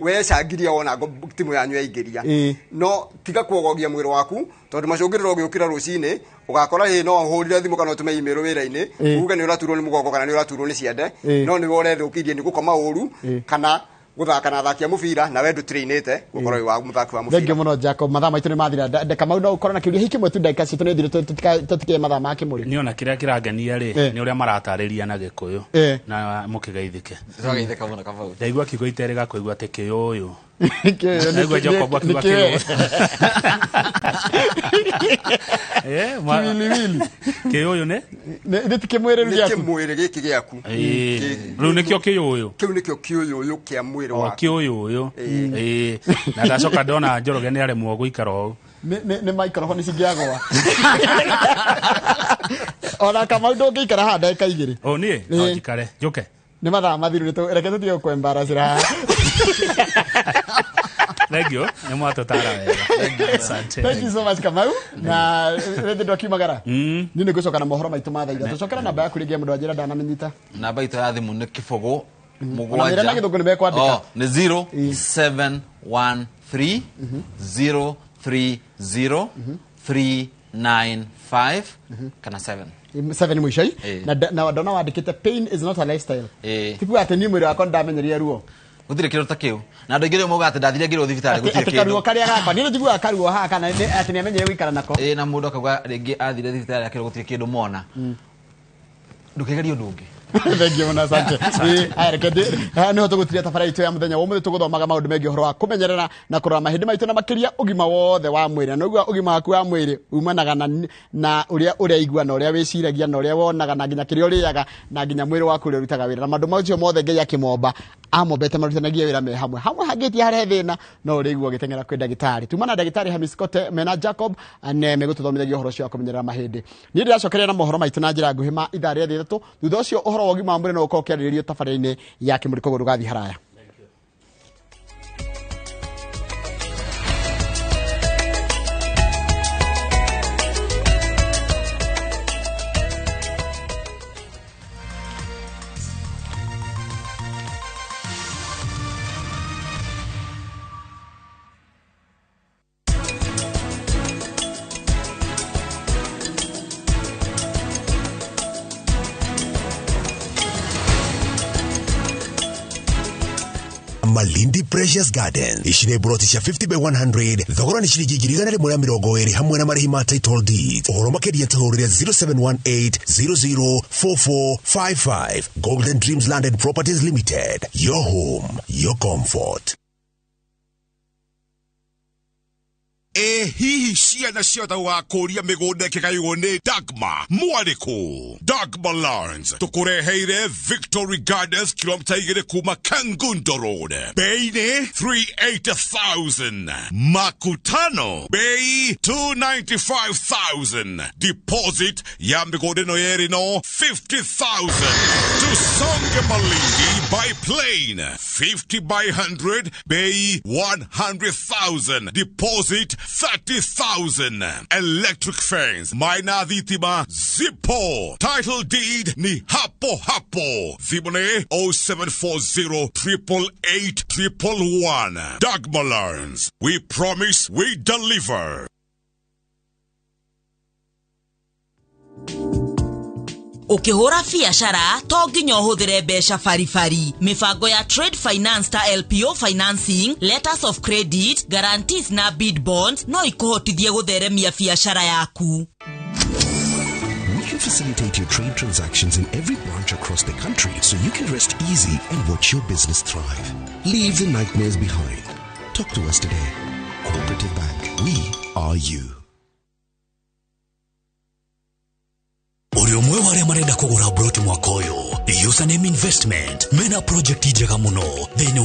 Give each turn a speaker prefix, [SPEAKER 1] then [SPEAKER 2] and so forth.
[SPEAKER 1] Wecangiria wona timu yanyu yaingĩria. No tiga kuogogia mwĩrĩ waku, tondũ macũngĩrĩro ũgĩũkĩra rũcinĩ ũgakora hĩ no ũhũrire thimũ kana ũtũme email wĩra-inĩ, uge nĩ ũraturwo nĩ mũgongo kana nĩ ũraturwo nĩ ciande. No nĩwe ũrethũkĩirie nĩ gũkoma ũru kana gũthaka na athaki a mũbira na we ndũtrainĩte gũkorwo wĩ wa mũthaki wa
[SPEAKER 2] Thengiũ
[SPEAKER 1] mũbira.
[SPEAKER 2] mũno, Jacob. Mathaa maitũ nĩ mathira. Kamau, no ũkorwo na kĩũria hihi kĩmwe tu, ndagĩka citũ nĩ thiru, tũtikie mathaa ma kĩmũrĩ.
[SPEAKER 3] Nĩ ona kĩrĩa kĩrangenia rĩ, nĩ ũrĩa maratarĩria na Gĩkũyũ na mũkĩgeithĩke.
[SPEAKER 4] Tũrageithĩka mũno, Kamau.
[SPEAKER 3] Ndaigua kiugo iterĩga kũigua atĩ kĩũyũ.
[SPEAKER 2] Kĩũyũ.
[SPEAKER 3] Ndaigua Jacob akiuga
[SPEAKER 2] Nĩ
[SPEAKER 3] kĩũyũ.
[SPEAKER 2] Kiwiliwili.
[SPEAKER 3] Kĩũyũ nĩ
[SPEAKER 2] Nĩ ti kĩmwĩrĩ
[SPEAKER 1] Nĩ
[SPEAKER 2] gĩaku.
[SPEAKER 1] kĩmwĩrĩ gĩkĩ gĩaku.
[SPEAKER 3] Rĩu nĩkĩo kĩũyũ.
[SPEAKER 1] Kĩu nĩkĩo kĩũyũyũ kĩa mwĩrĩ
[SPEAKER 3] O
[SPEAKER 1] waku.
[SPEAKER 3] kĩũyũyũ. Na ndacoka ndona Njoroge nĩ aremwo gũikara ũũ.
[SPEAKER 2] Nĩ microphone cingĩagwa, ona Kamau ndũngĩikara haha ndagĩka 2.
[SPEAKER 3] O niĩ no njikare njũke.
[SPEAKER 2] Nĩ mathaa mathiru, reke tũtige gũkwembaracĩra haha.
[SPEAKER 3] Thank you, nĩ mwatũtara wega, asante.
[SPEAKER 2] Thank you so much, Kamau. Na rĩngĩ ndokiumagara niĩ nĩ ngũcoka na mohoro maitũ ma thaa 3. Cokera namba yaku rĩngĩ ya mũndũ wanjĩra ndanamĩnyita.
[SPEAKER 4] Namba itũ ya thimũ nĩ 0
[SPEAKER 2] Ona wĩra na Gĩthũngũ nĩ mekwandĩka.
[SPEAKER 4] Oh, nĩ 0713 030 395 kana 7.
[SPEAKER 2] 7 mũico. Na ndona wandĩkĩte, "Pain is not a lifestyle." Ti kuga atĩ niĩ mwĩrĩ wakwa nĩndamenyeria ruo.
[SPEAKER 4] Gũtirĩ kĩndũ ta kĩu, na andũ aingĩ rĩu mauga atĩ ndathire ngĩrwo thibitarĩ gũtirĩ
[SPEAKER 2] Atĩ karuo
[SPEAKER 4] kĩndũ.
[SPEAKER 2] Karĩa gakwa niĩ nĩnjiguaga karuo haha kana atĩ nĩamenyere gũikara nako.
[SPEAKER 4] Ĩ, na mũndũ akauga rĩngĩ athire thibitarĩ akĩrwo gũtirĩ kĩndũ mona. Ndũkĩgerie ũndũ ũngĩ.
[SPEAKER 2] Thank you mũno, asante. Aya, reke haha nĩho tũgũtiria tabara itũ ya mũthenya wa ũmũthĩ. Tũgũthomaga maũndũ megiĩ ũhoro wa kũmenyerera na kũrora mahĩndĩ maitũ na makĩria ũgima wothe wa mwĩrĩ. Na nĩguo ũgima waku wa mwĩrĩ umanaga na ũrĩa ũraigua na ũrĩa wĩciragia na ũrĩa wonaga na nginya kĩrĩa ũrĩaga na nginya mwĩrĩ waku ũrĩa ũrutaga wĩra, na maũndũ macio mothe Ngai akĩmomba amombete marutithanagie wĩra me hamwe hamwe. Hangĩtia harĩa thĩna no ũrĩigua ũgĩteng'era kwĩ ndagĩtarĩ. Tuma na ndagĩtarĩ Hamis Kote mena Jacob ne megũtũthomithagia ũhoro ũcio wa kũmenyerera mahĩndĩ. Niĩ ndĩracokeria na mohoro maitũ na njĩra nguhĩ ma ithaa rĩa 3. Thutha ũcio ũhoro wa ũgima wa mwĩrĩ no ũkorwo ũkĩarĩrĩrio tabarĩra-inĩ ya Kĩmũrĩ, koguo ndũgathiĩ haraya.
[SPEAKER 5] Malindi Precious Garden, ici nĩ broti cia 50 by 100, thogora nĩ ciringi 120,000 hamwe na marĩhi ma title deed. Ũhoro makĩria tũhũrĩre 0718 004455. Golden Dreams Land and Properties Limited, your home, your comfort.
[SPEAKER 6] Ĩ hihi ciana ciothe gũgakũria mĩgũnda ĩkĩgaywo nĩ Dagma mwarĩkũ? Dagma Lands tũkũreheire Victory Gardens, kilomita 2 kuma Kangundo Road, bei nĩ 380,000, Makutano bei 295,000, deposit ya mĩgũnda ĩno yerĩ no 50,000. Tusonge Malindi by plane, 50 by 100, bei 100,000, deposit 30,000, electric fence, maina thitima zipo, title deed ni hapo hapo. Thimũ nĩ 0740 888 111. Dagma Lands, we promise, we deliver.
[SPEAKER 7] Ũkĩhũra biacara to nginya ũhũthĩre mbeca baribari. Mĩbango ya trade finance ta LPO financing, letters of credit, guarantees na bid bonds no ikũhotithie gũtheremia biacara yaku.
[SPEAKER 5] We can facilitate your trade transactions in every branch across the country so you can rest easy and watch your business thrive. Leave the nightmares behind. Talk to us today. Cooperative Bank. We are you.
[SPEAKER 8] Ũrĩ ũmwe wa arĩa marenda kũgũra broti mwaka ũyũ? Username Investment mena project njega mũno thĩinĩ.